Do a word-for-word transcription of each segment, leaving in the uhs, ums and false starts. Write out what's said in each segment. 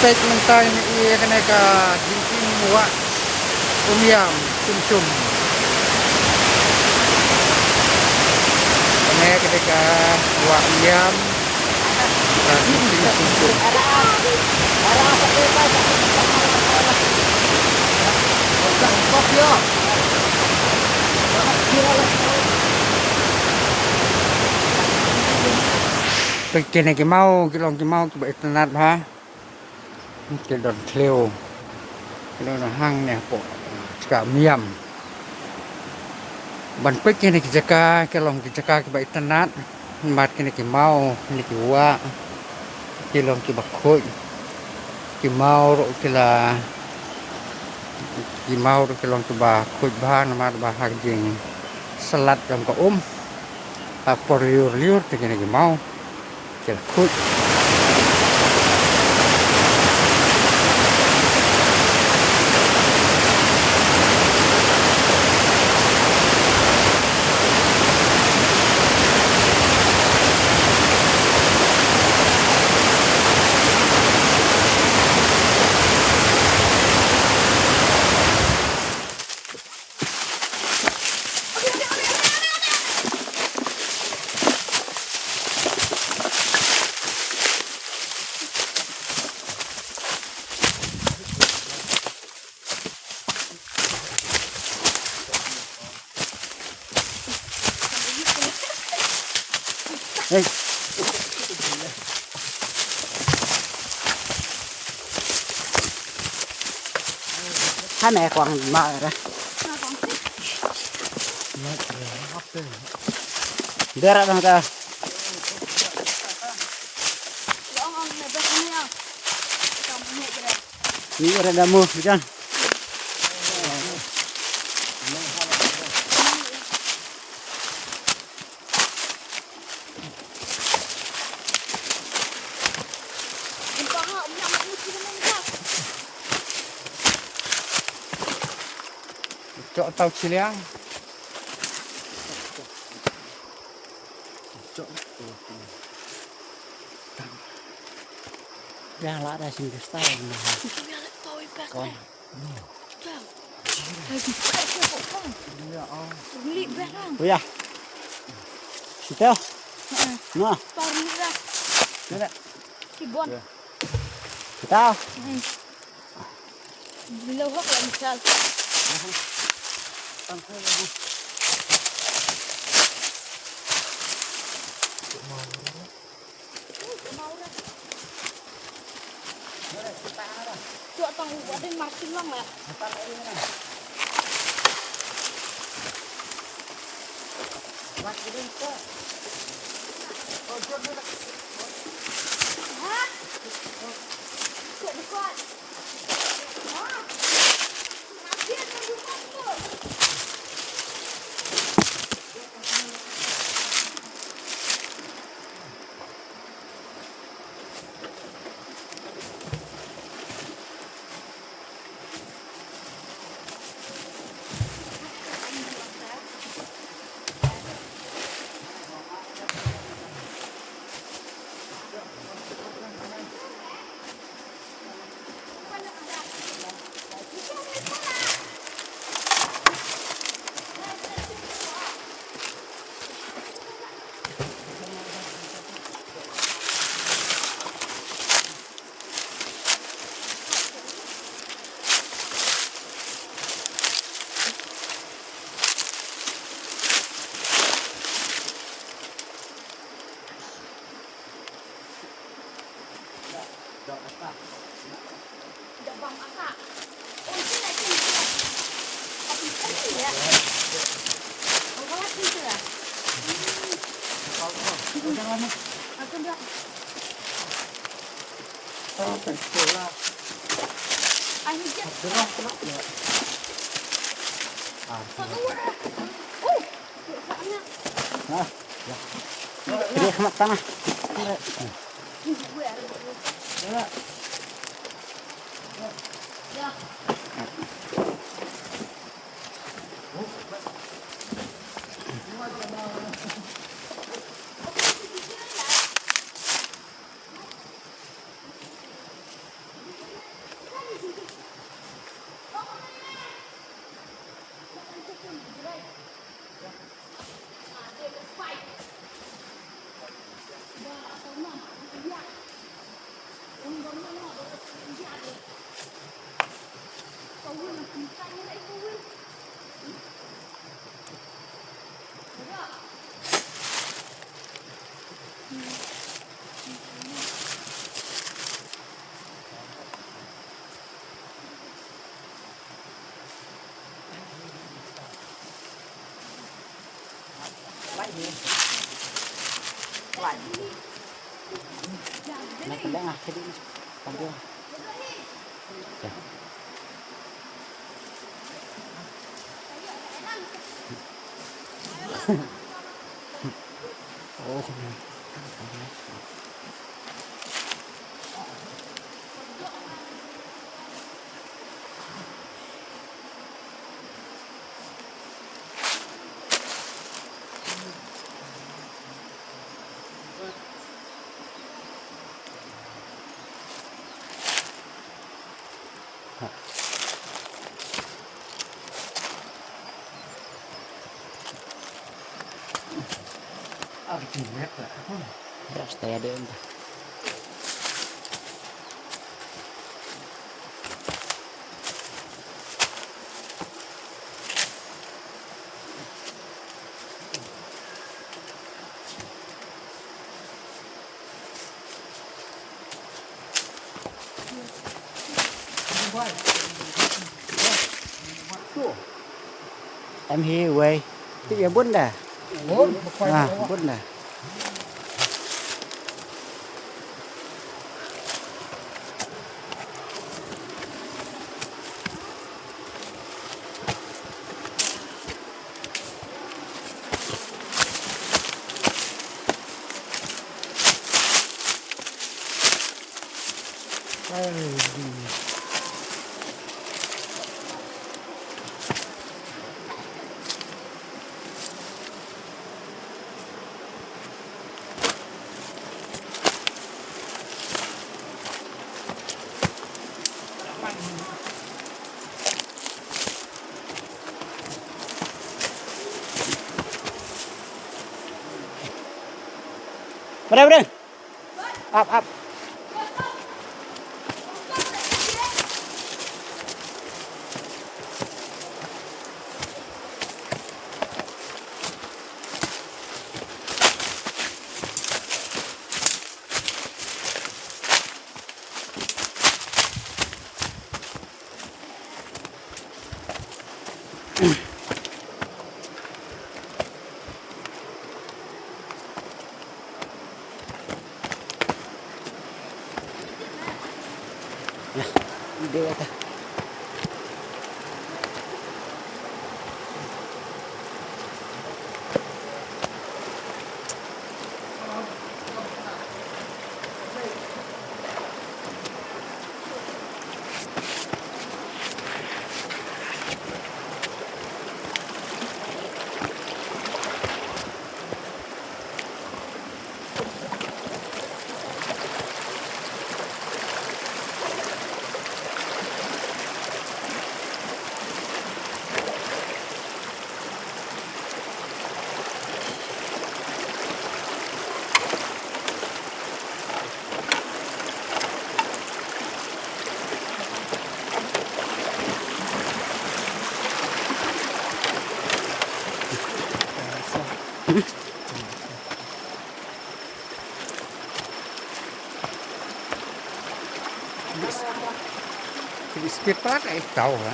Peit mynta ngi ïa kane ka jingkieng wah Umïam Chum Chum. Kane ka dei ka wah Umïam. Ka jingkieng Chum Chum. Peit kine ki maw, ki long ki maw kiba itynnad bha. Ki don thliew. Ki don hangne hapoh jaka Umïam. Ban peit kine ki jaka, ki long ki jaka kiba itynnad. Bad kine ki maw, kine ki wah, ki long kiba khuid. Ki maw ruh ki la, ki maw ruh ki long kiba khuid bha namar ba ha ka jingsyllad jong ka um, ha ka por lyiur lyiur te kine ki maw ki la khuid. Hei. Hane kwang ma ra. Dera dang ta. Ni ra da mo bijan. Chok tau chiliang. Chok. Yang lah ada sing besar. Itu yang nak tahu ipas. Kau. Dah. Lagi fresh ya, kok, Bang? Iya, oh. Beli barang. Oh ya. Situ. Heeh. Nah. Taruh ni lah. Mana? Kibon. Ya. Kita. Hmm. Bila hok lah misal. Tangkai lagi. Na ka leng ah, ka dei na. Ka dei. Oh. Em hi wei. Tip ïa bun da. Ah, bun da. Bre, bre. Ap, ap. Speed pala ka ito, ha.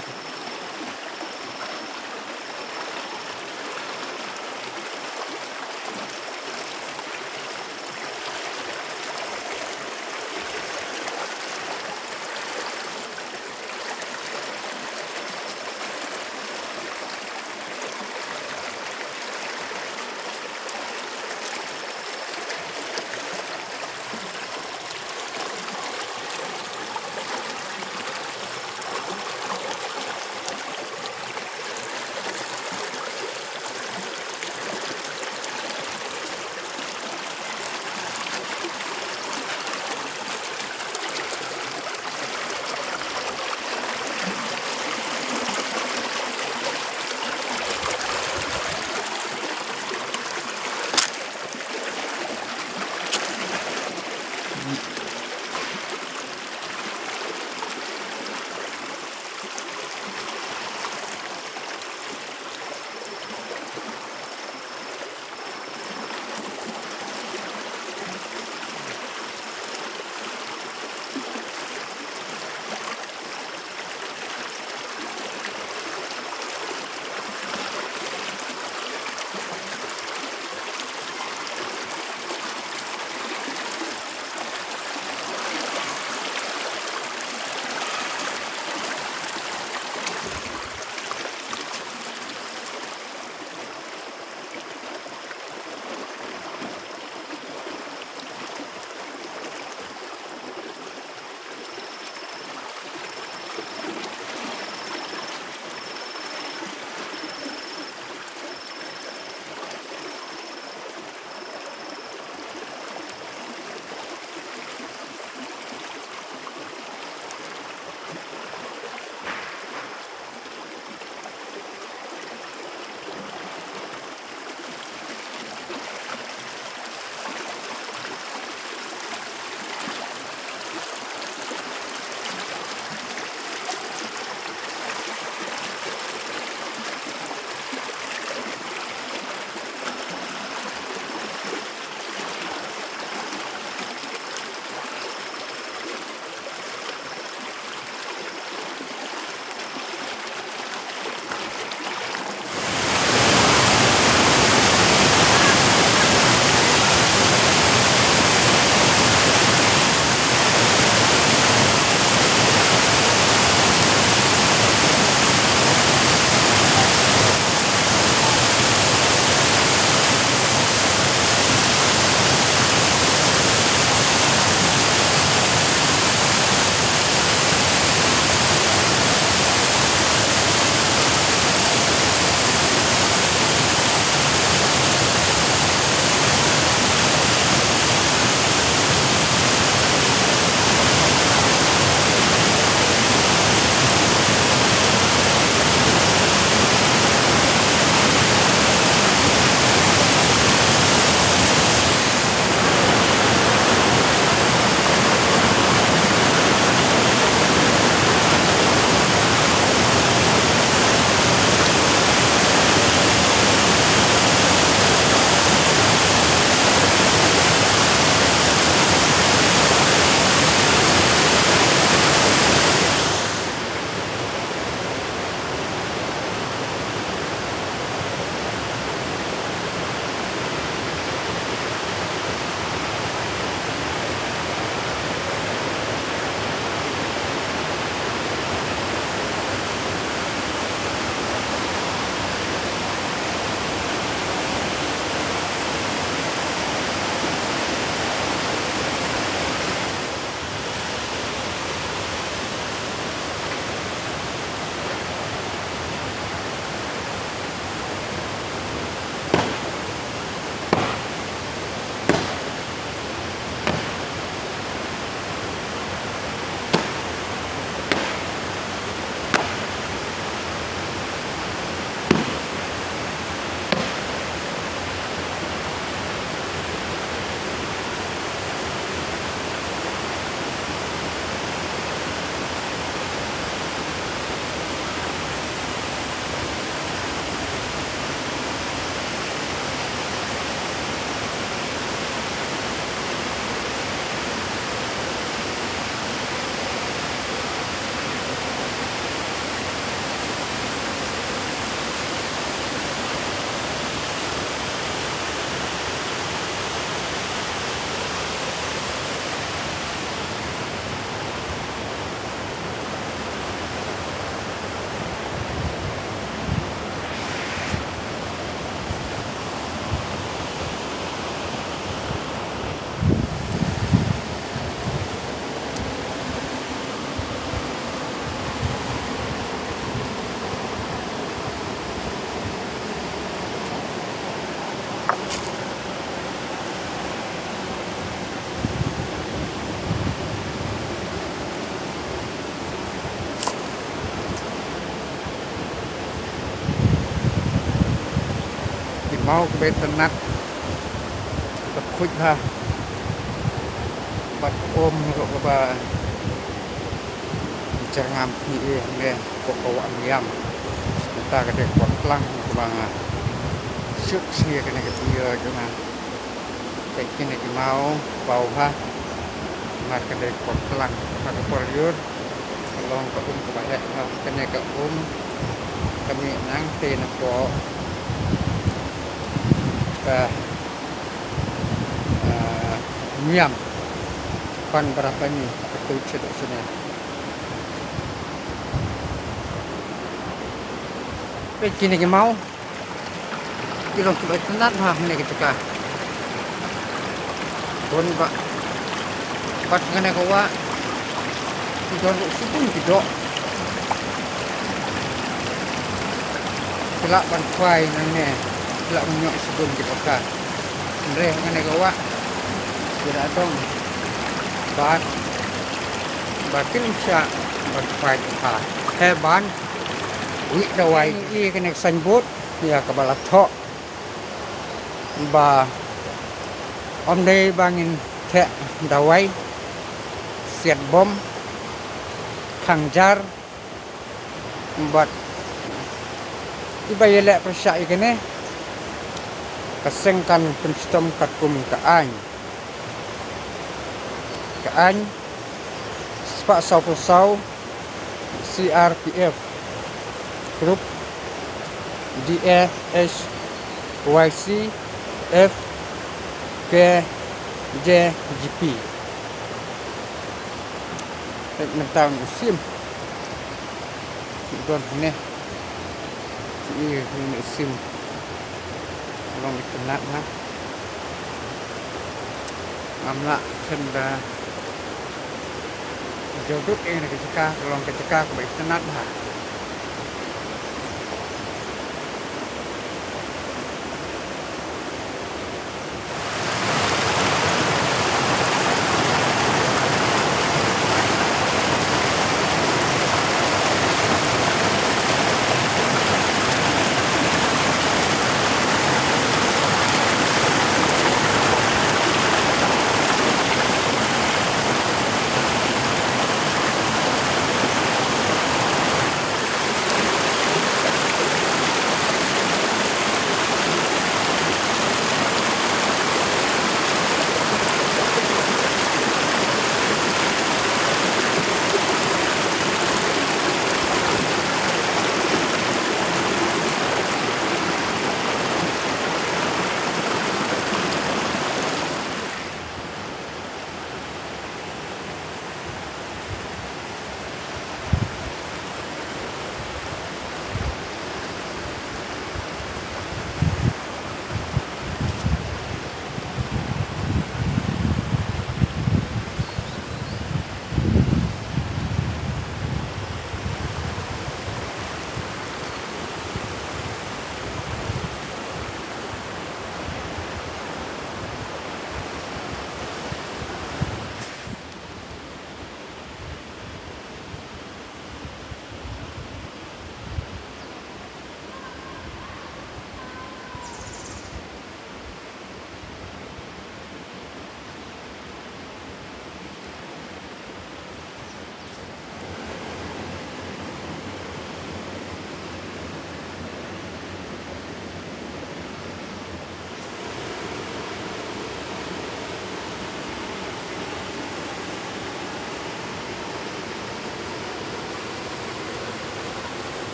Maw kaba itynnat, ka khuid ha bad um ruh kaba jyrngam hi eh ne ko ka wah niam. Mynta ka dei ka por tlang kaba nga suk sia kane ka video jong nga. Te kine ki maw baw ha. Mar ka dei ka por tlang ha ka por ïur. Ka long ka um kaba heh ha kane ka um. Ka mih nangtei na ko ka, ah, niam. Kon barapani ka tu chedo sene. Te kine ki maw. Ki long kiba itynnat ha kane ka jaka. Don ba, bad kane ka wah ki don ruh shibun ki doh. Ki lah ban khwai nangne, ki lah ban ïoh shibun ki dohkha. Hynrei kane ka wah ki la dong bad ba kin shah ban khwai ha, he ban wih dawai. Ïa kane ka signboard ïa kaba la thoh ba ym dei ba ngin theh dawai, siat bom, khang jar, bad kiba ïaleh pyrshah ïa kane ka seng kan pynshitom katkum ka aiñ. Ka aiñ spah sawphew saw C R P F, group D A H Y C F K J G P. Peit mynta u sim. Don ne. Ïa, u sim. Long itynnat ha. Ngam lah kren da jodut ïa kane ka jaka, ka long ka jaka kaba itynnat ha.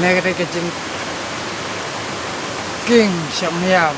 Neka dei ka jingkieng sha Myniam.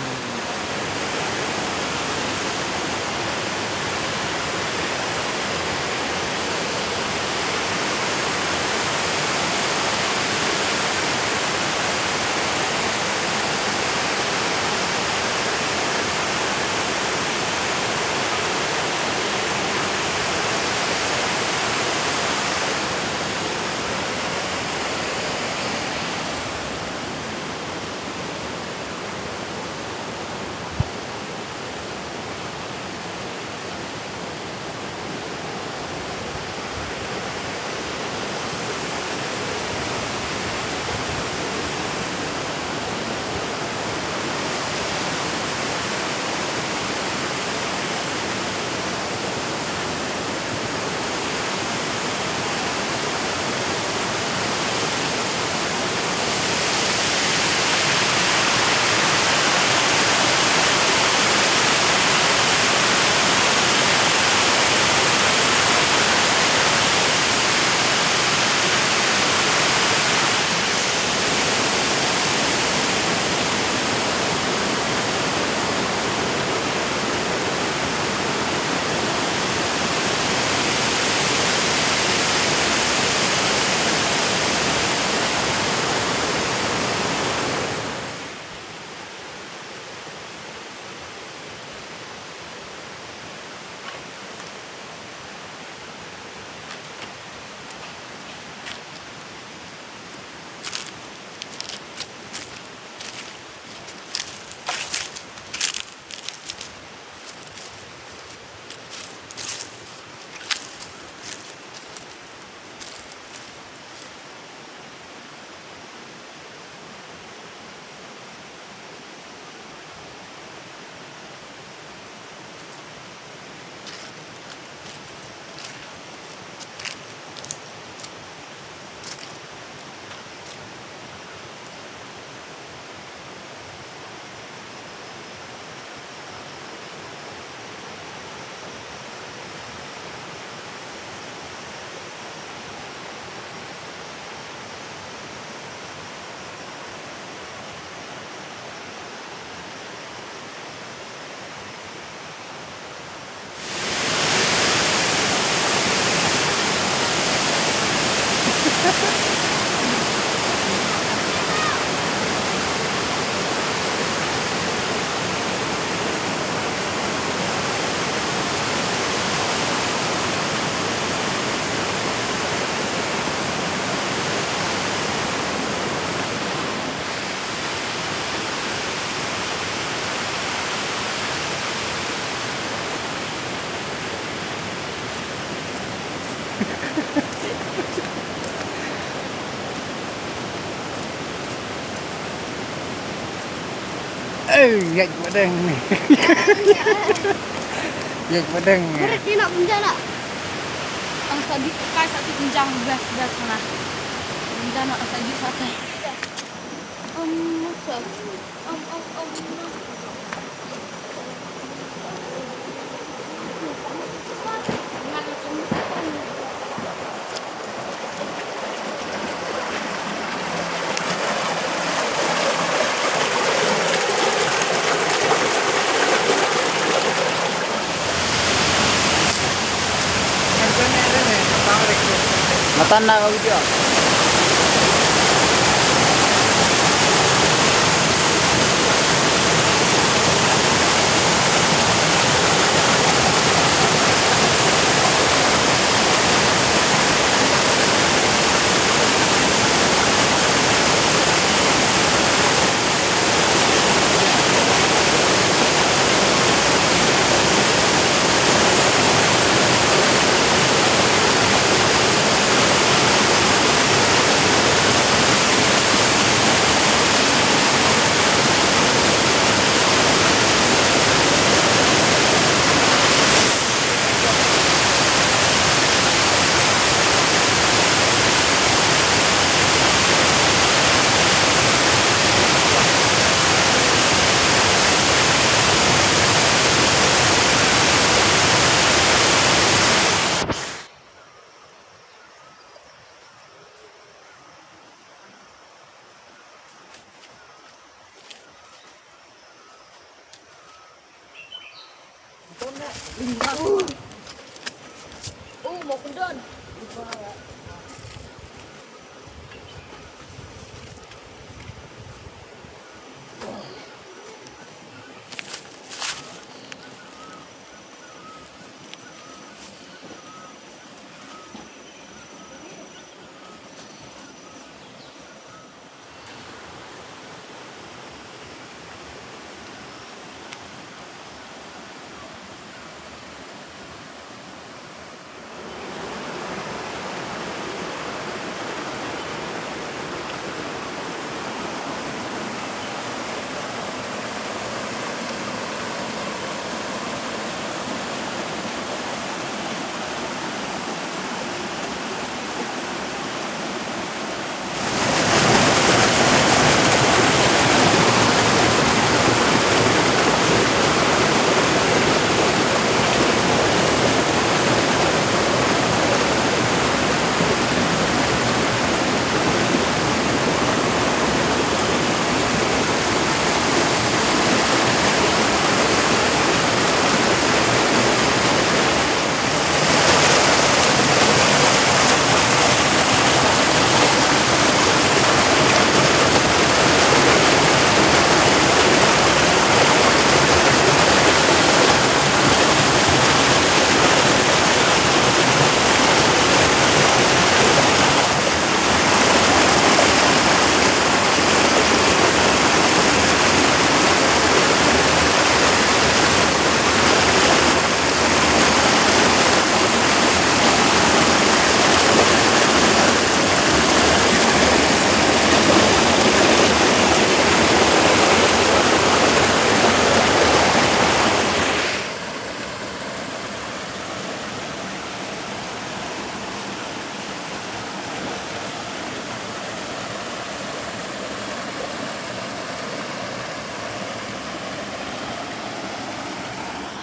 Eh, ïa ba dang. Ïa ba dang. Mereka nak penjara. Ang sa di kai sa tu penjang best best mana. Penjara ang sa di sa kai. Om, masa. Om, om, om, om. Matan na ka video.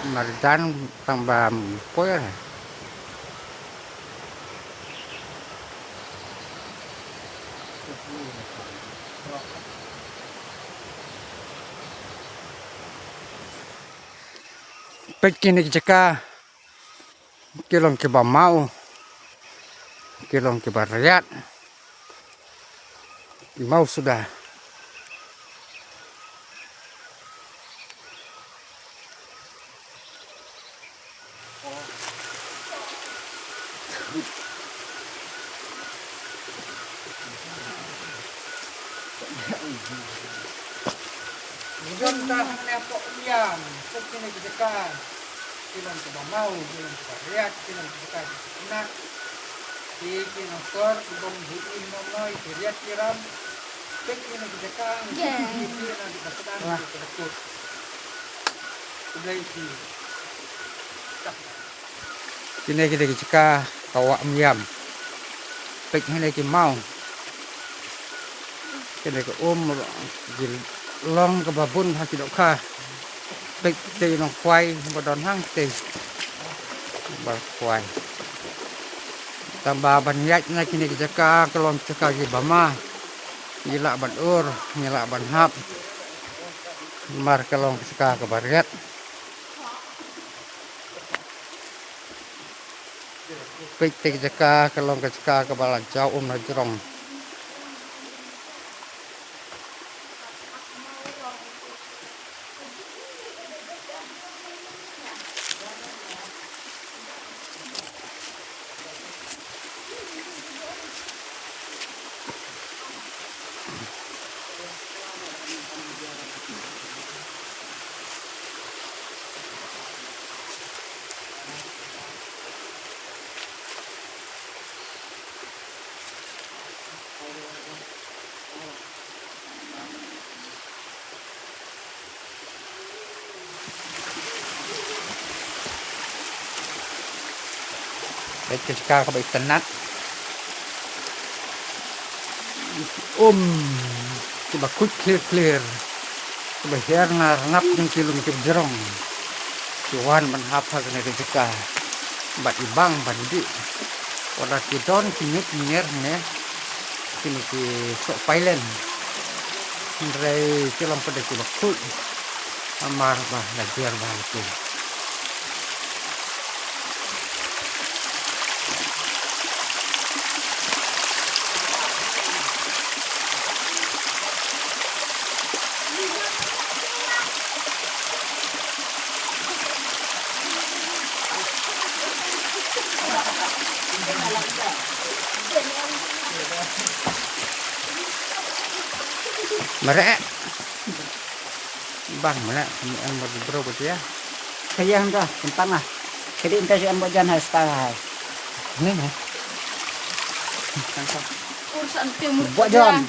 Marjan tang ba poi. Peit kine ki jaka ki long kiba maw, ki long kiba riat, ki maw suda. Jon ta hangne hapoh Umiam, peit kine ki jaka. Ki long kiba maw, ki long kiba riat, ki long ki jaka ki khynnah. Ki, ki nongshor, ki bym ju im noh, ki riat ki ram. Peit kine ki jaka, ki, ki, ki, na ki ba sdang, ki ba kut. Khublei ki. Kine ki dei ki jaka ka wah Umiam. Peit hangne ki maw. Kine ki um ki long kaba bun ha ki dohkha. Peit te nongkhwai ba don hangtei. Ba khwai. Tang ba ban ïaid na kine ki jaka ka long jaka kiba ma. Ngi lah ban ur, ngi lah ban hap. Namar ka long ka jaka kaba riat. Peit te ka jaka ka long ka jaka kaba la jaw um na jrong. Peit ka jaka kaba itynnad. Um, kiba khuid khlir khlir. Kiba hiar na rnap jong ki lum ki jrong. Ki wan ban hap ha kane ka jaka. Bad i bang ban dih. Wat la ki don ki ñiut ñier ne. Kine ki soh pailen. Hynrei ki long pat de kiba khuid. Namar ba la jer bha ki. Mare. Bang mare, em em bro bro ya. Kaya hangga, tempat lah. Jadi entah siapa buat jangan harus tahu. Ini nih. Urusan timur. Buat John.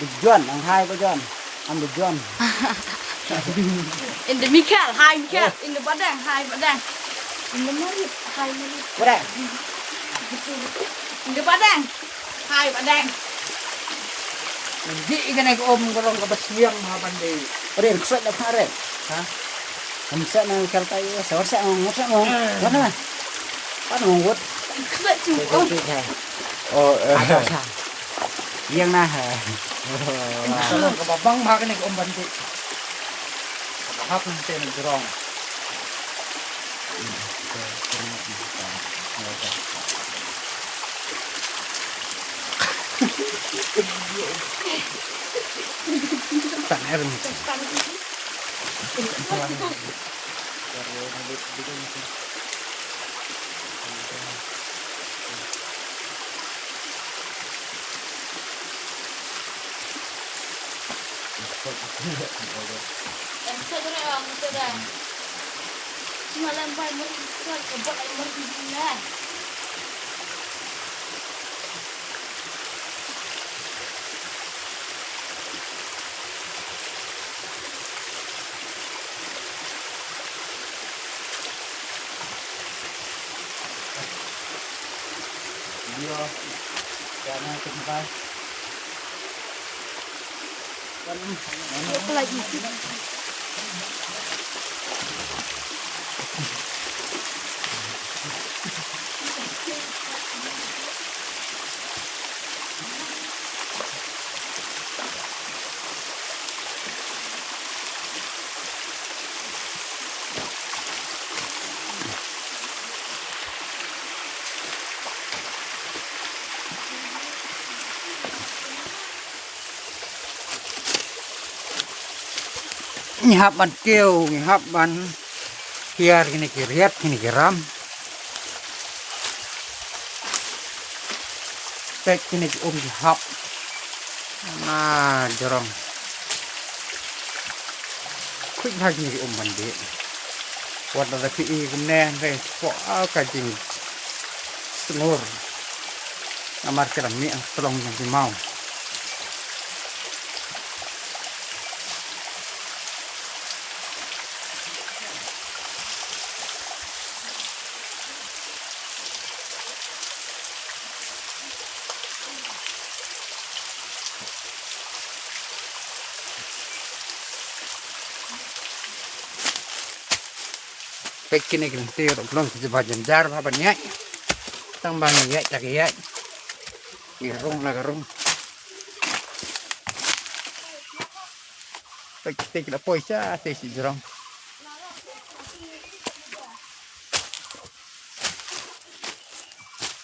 Di John, ang hai buat John. Ang di John. Inde Michael, hai Michael. Inde Badang, hai Badang. Inde Marit, hai Marit. Badang. Inde Badang. Hai Badang. Di ikan ek om golong ka basiang ha bande. Ore, rusak dah kare. Ha? Ang sa na kalta iya, sa sa ang sa mo. Mana? Ano mo wot? Khlek chung. Oh, eh. Ada sa. Yang nah. Ka babang ma kane ka um banti. Ka hap nang te nang jrong. Tang air ni. Ngi hap ban kiew, ngi hap ban hiar kine ki riat, kine ki ram. Peit kine ki um ki hap. Na jrong. Khuid ha kine ki um ban dih. Wat la da phi i kumne hynrei shapoh ka jingsngur. Namar ki la mih ha ka tlong jong ki maw. Peit kine ki lynti ruh ki long ki jubab jynjar bha ban ïaid. Tang ba ngi ïaid ta ki ïaid. Ki rung la ka rung. Peit kite ki la poi sha te shi jrong.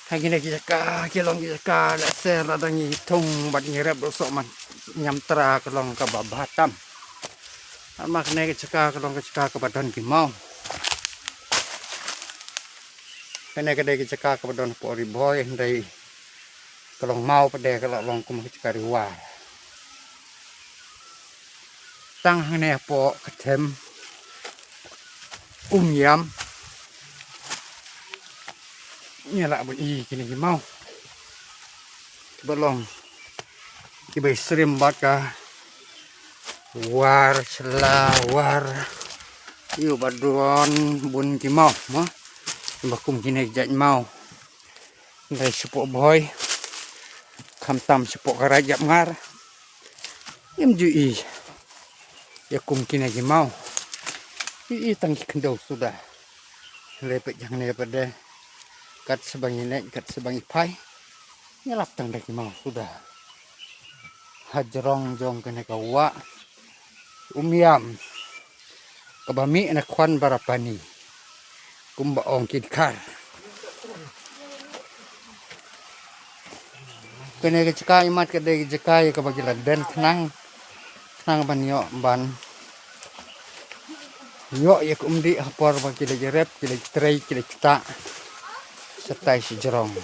Ha kine ki jaka ki long ki jaka lehse lada ngi thung bad ngi rep ruh soh man ñiam tra ka long kaba bha tam. Namar kane ka jaka ka long ka jaka kaba don ki maw. Kane ka dei ka jaka kaba don hapoh Ri Bhoi hynrei ka long maw pat de ka la long kum ka jaka Ri War. Tang hangne hapoh ka them Umïam. Ngi lah ban i kine ki maw kiba long kiba ïasyriem bad ka War Shylla, War ïa ba don bun ki maw mo. Ba kum kine ki jait maw. Dei shapoh Bhoi khamtam shapoh ka Raid Japngar. Ngim ju i ïa kum kine ki maw. Ju i tang ki khyndew suda. Hynrei peit hangne pat de kat shaba ngi neh kat shaba ngi phai ngi lap tang da ki maw suda. Ha jrong jong kane ka wah Umïam kaba mih na khwan Barapani. Kumba ong ki dkhar. Kane ka jaka imat ka dei ka jaka ïa kaba ki la den khnang khnang ban ïoh ban ïoh ïa ka umdih ha por ba ki leit rep ki leit trei ki leit ktah. Shatai shi jrong.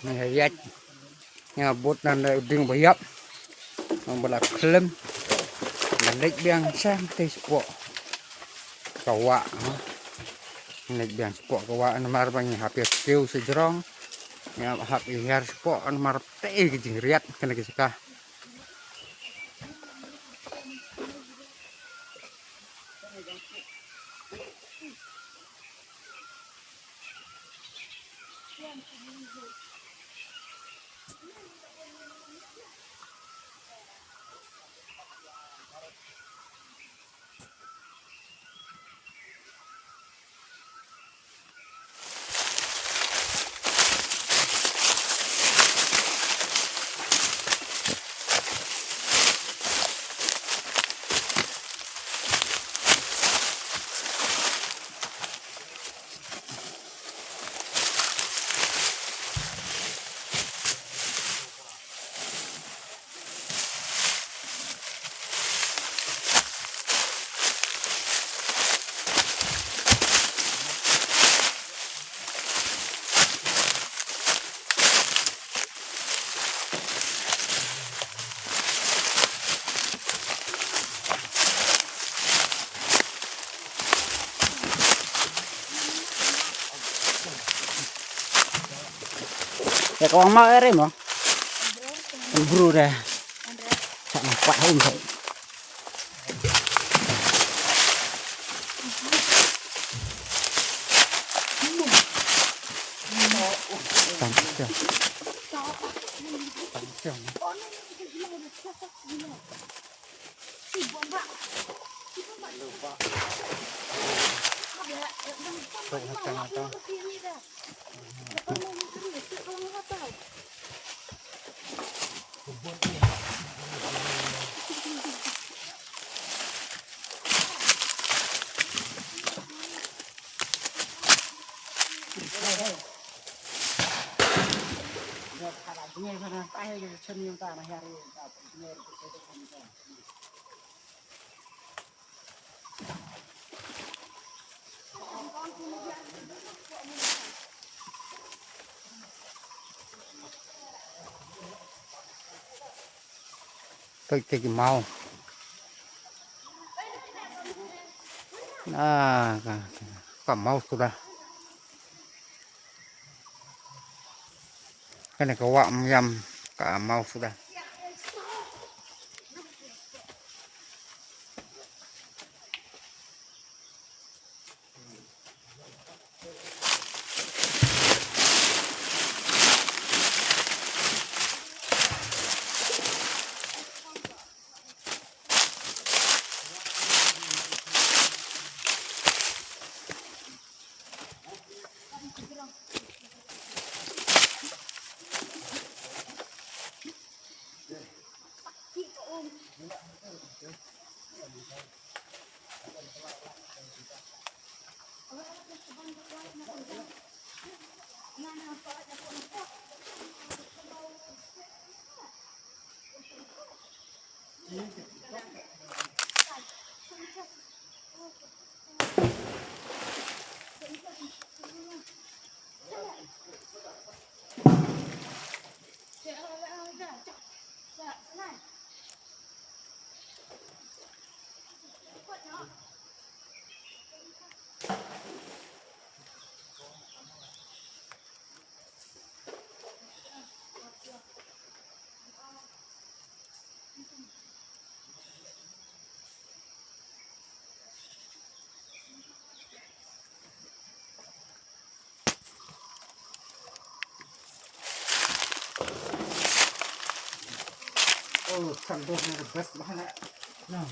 Nga ïaid, nga bud na u dieng ba ïap. Nga ba la khlem. Nga leit biang sha te shapoh ka wah, ha. Nga leit biang shapoh ka wah namar ba ngi hap ïa kiew sha jrong. Nga hap ïa hiar shapoh namar te ka jingriat kane ka jaka. Ya, kawang mau ere mo. Bro dah. Tak nampak hom. Tang siang. Tang siang. Peit ki maw. Ah, ka, ka maw suda. Kane ka wah ym ïam, ka maw suda. Oh, sandok ni the best banget. Nah.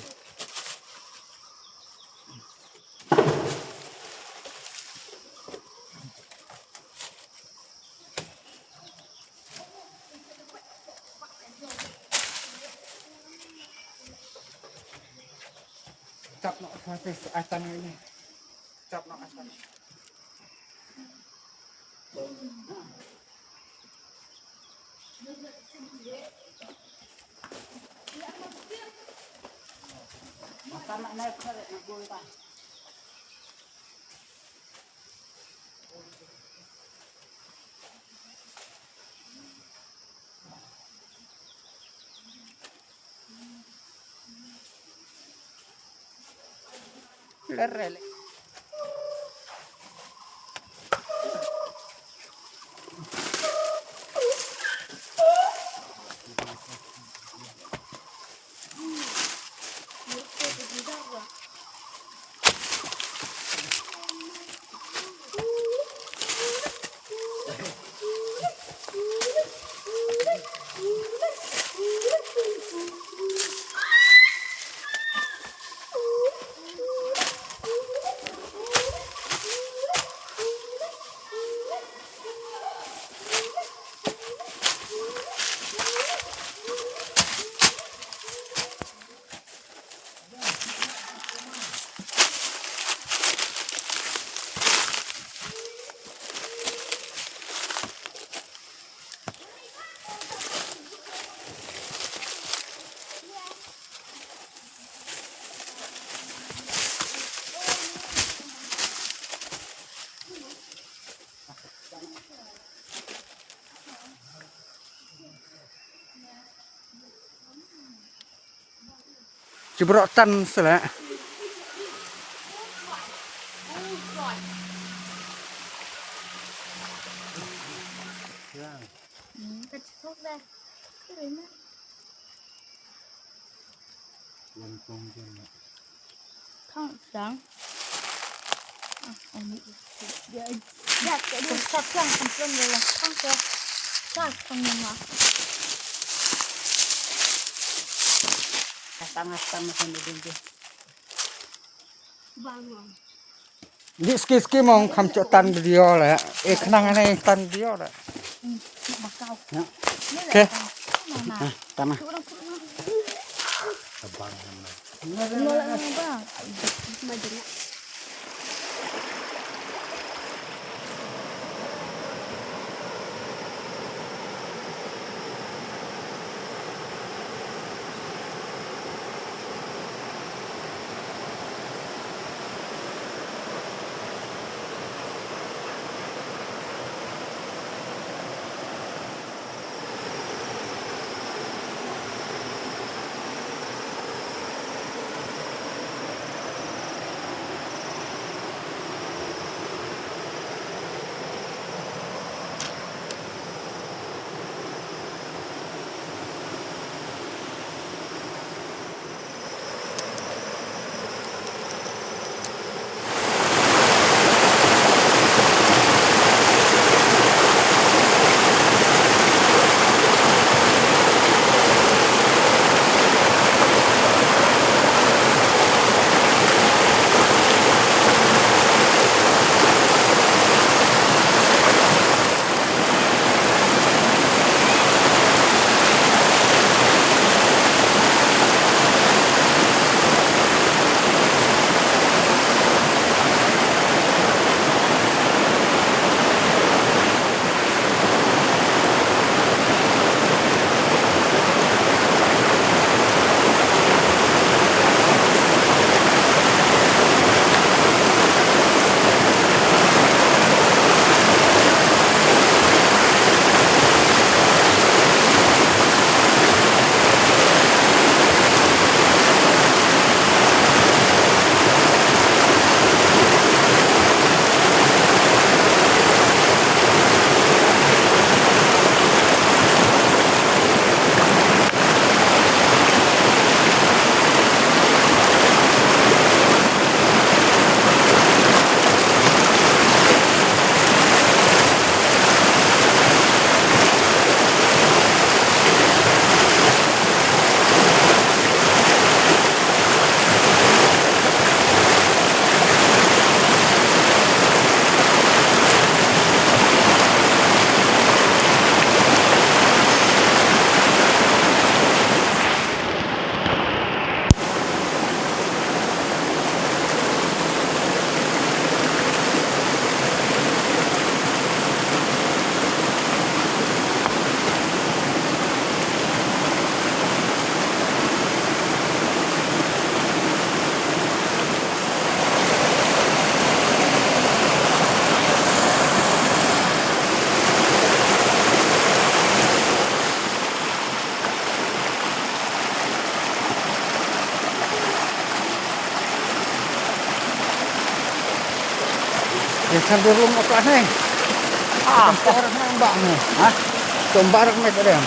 Chop nok sa te atan ini. Chop nok atan. Ci brok tan sele. Di ski ski mong kham chok tan video le. E khnang ane tan video le. Ya. Oke. Ah, tama. Kan durung apa nih? Ah, orang nang bang nih. Hah? Tumbar nih kadang.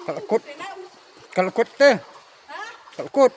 Ka la kut. Ka la kut te. Ka la kut.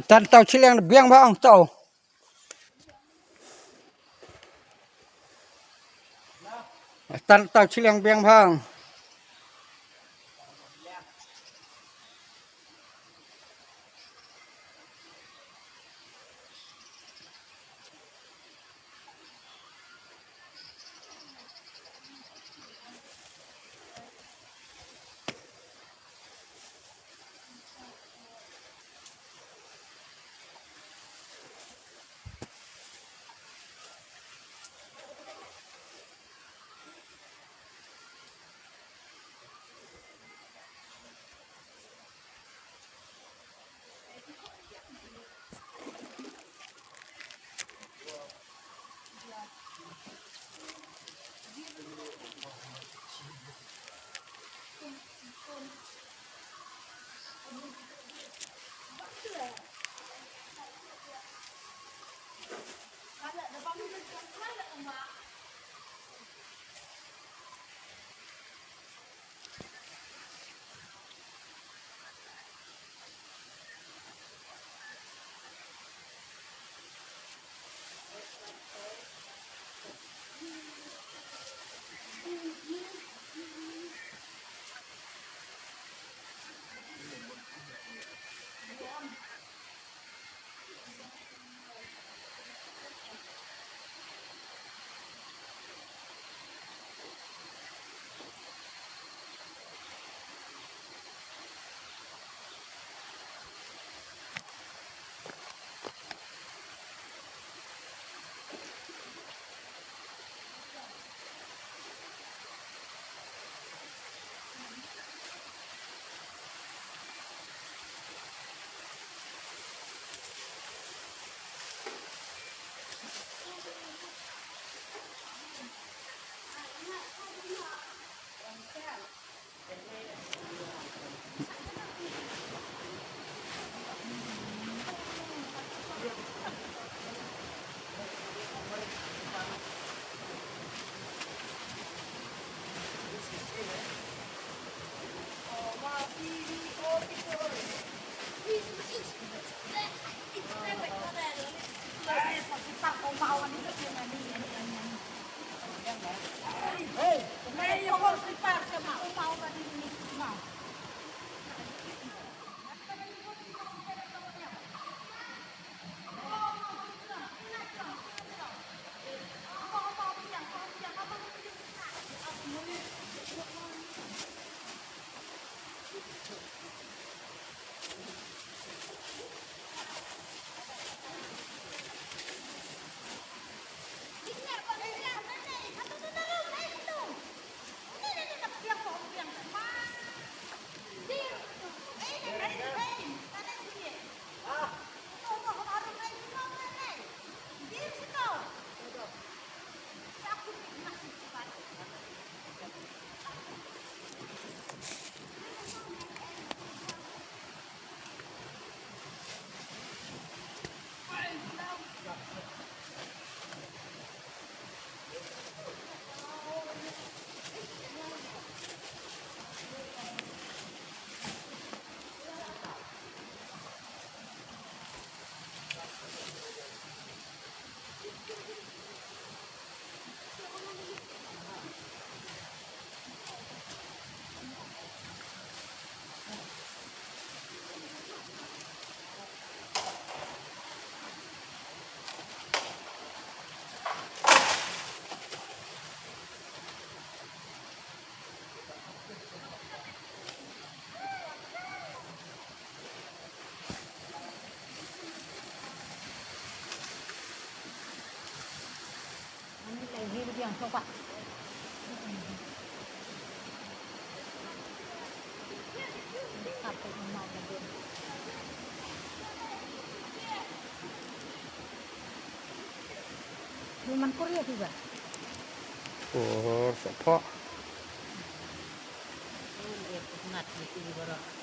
Tan tau chiliang biang bang tau. Tan tau chiliang biang bang. Ni man Korea tu ba. Por sa pok. Ngat ni tu barak.